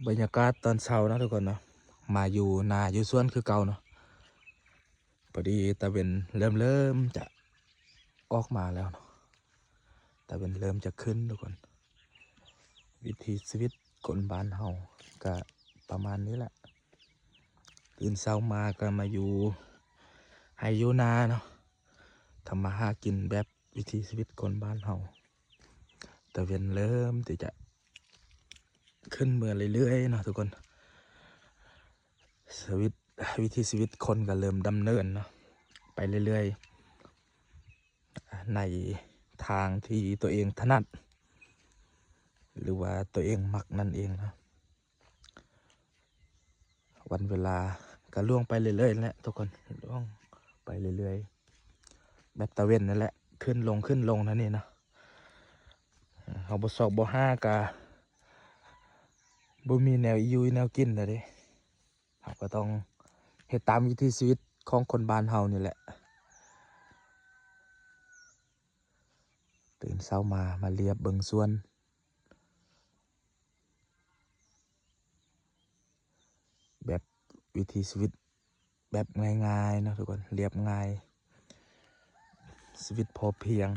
ບັນຍາກາດຕອນເຊົ້າເນາະທຸກຄົນເນາະ ມາຢູ່ນາຢູ່ສວນຄືເກົ່າເນາະ. ພໍດີຕາເວັນເລີ່ມ ເລີ່ມຈະອອກມາແລ້ວເນາະ ຕາເວັນເລີ່ມຈະຂຶ້ນທຸກຄົນ. ວິຖີຊີວິດຄົນບ້ານເຮົາກະປະມານນີ້ແຫຼະ ຕື່ນເຊົ້າມາກະມາຢູ່ໄຮ່ຢູ່ນາເນາະ ທຳມາຫາກິນແບບວິຖີຊີວິດຄົນບ້ານເຮົາ. ຕາເວັນເລີ່ມທີ່ຈະຂຶ້ນເມືອເລື້ອຍໆເນາະທຸກຄົນ. ຊີວິດ ວິຖີຊີວິດຄົນກະເລີ່ມດຳເນີນເນາະ ໄປເລື້ອຍໆ ໃນທາງທີ່ຕົວເອງຖະໜັດ ຫຼືວ່າຕົວເອງມັກນັ້ນເອງເນາະ. ວັນເວລາກະລ່ວງໄປເລື້ອຍໆແຫຼະທຸກຄົນ ລ່ວງໄປເລື້ອຍໆ ແບບຕາເວັນນັ້ນແຫຼະ ຂຶ້ນລົງ ຂຶ້ນລົງນັ້ນນີ້ເນາະ. ເຮົາບໍ່ຊອກບໍ່ຫາກະບໍ່ມີແນວຢູ່ແນວກິນແລ້ວເດ້ ເຮົາກະຕ້ອງເຮັດຕາມວິຖີຊີວິດຂອງຄົນບ້ານເຮົານີ້ແຫຼະ. ຕື່ນເຊົ້າມາ ມາລຽບເບິ່ງສວນ ແບບວິຖີຊີວິດແບບງ່າຍໆເນາະທຸກຄົນ ລຽບງ່າຍ ຊີວິດພໍພຽງ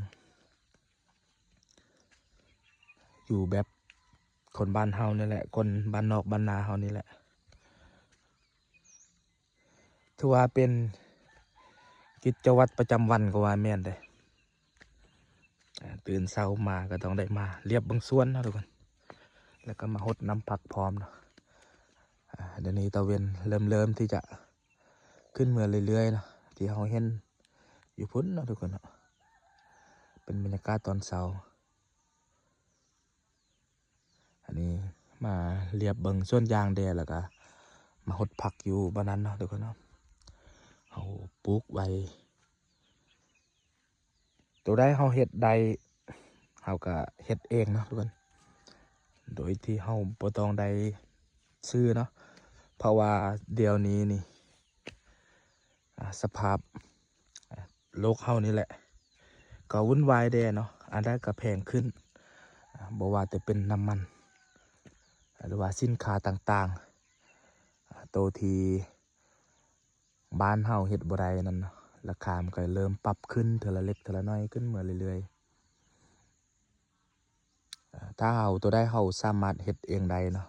ຢູ່ແບບຄົນບ້ານເຮົານີ້ແຫຼະ ຄົນບ້ານນອກບ້ານນາເຮົານີ້ແຫຼະ. ຖືວ່າເປັນກິດຈະວັດປະຈຳວັນກໍວ່າແມ່ນເດ້. ຕື່ນເຊົ້າມາກໍຕ້ອງໄດ້ມາລຽບເບິ່ງສວນເນາະທຸກຄົນ ແລ້ວກໍມາຫົດນ້ຳຜັກພ້ອມເນາະ. ດຽວນີ້ຕາເວັນເລີ່ມ ເລີ່ມທີ່ຈະຂຶ້ນເມືອເລື້ອຍໆເນາະ ທີ່ເຮົາເຫັນຢູ່ພຸ້ນເນາະທຸກຄົນເນາະ. ເປັນບັນຍາກາດຕອນເຊົ້າ. ອັນນີ້ມາລຽບເບິ່ງສວນຢາງແດ່ ແລ້ວກະມາຫົດຜັກຢູ່ບ່ອນນັ້ນເນາະທຸກຄົນເນາະ. ເຮົາປູກໄວ້ ໂຕໃດເຮົາເຮັດໄດ້ ເຮົາກະເຮັດເອງເນາະທຸກຄົນ ໂດຍທີ່ເຮົາບໍ່ຕ້ອງໄດ້ຊື້ເນາະ. ເພາະວ່າດຽວນີ້ນີ້ ອາ ສະພາບ ອາ ໂລກເຮົານີ້ແຫຼະ ກໍວຸ່ນວາຍແດ່ເນາະ ອັນໃດກໍແພງຂຶ້ນ ອາ ບໍ່ວ່າແຕ່ເປັນນ້ຳມັນ ຫຼືວ່າສິນຄ້າຕ່າງໆ ອາ ໂຕທີ່ບ້ານເຮົາເຮັດບໍ່ໄດ້ນັ້ນເນາະ ລາຄາມັນກໍເລີ່ມປັບຂຶ້ນເທື່ອລະເລັກເທື່ອລະໜ້ອຍ ຂຶ້ນເມືອເລື້ອຍໆ. ຖ້າເຮົາ ໂຕໃດເຮົາສາມາດເຮັດເອງໄດ້ເນາະ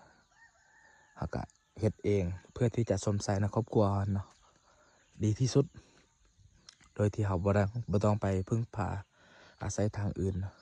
ເຮົາກະເຮັດເອງ ເພື່ອທີ່ຈະຊົມໃຊ້ໃນຄອບຄົວເນາະ ດີທີ່ສຸດ ໂດຍທີ່ເຮົາບໍ່ໄດ້ ບໍ່ຕ້ອງໄປເພິ່ງພາອາໄສທາງອື່ນເນາະ.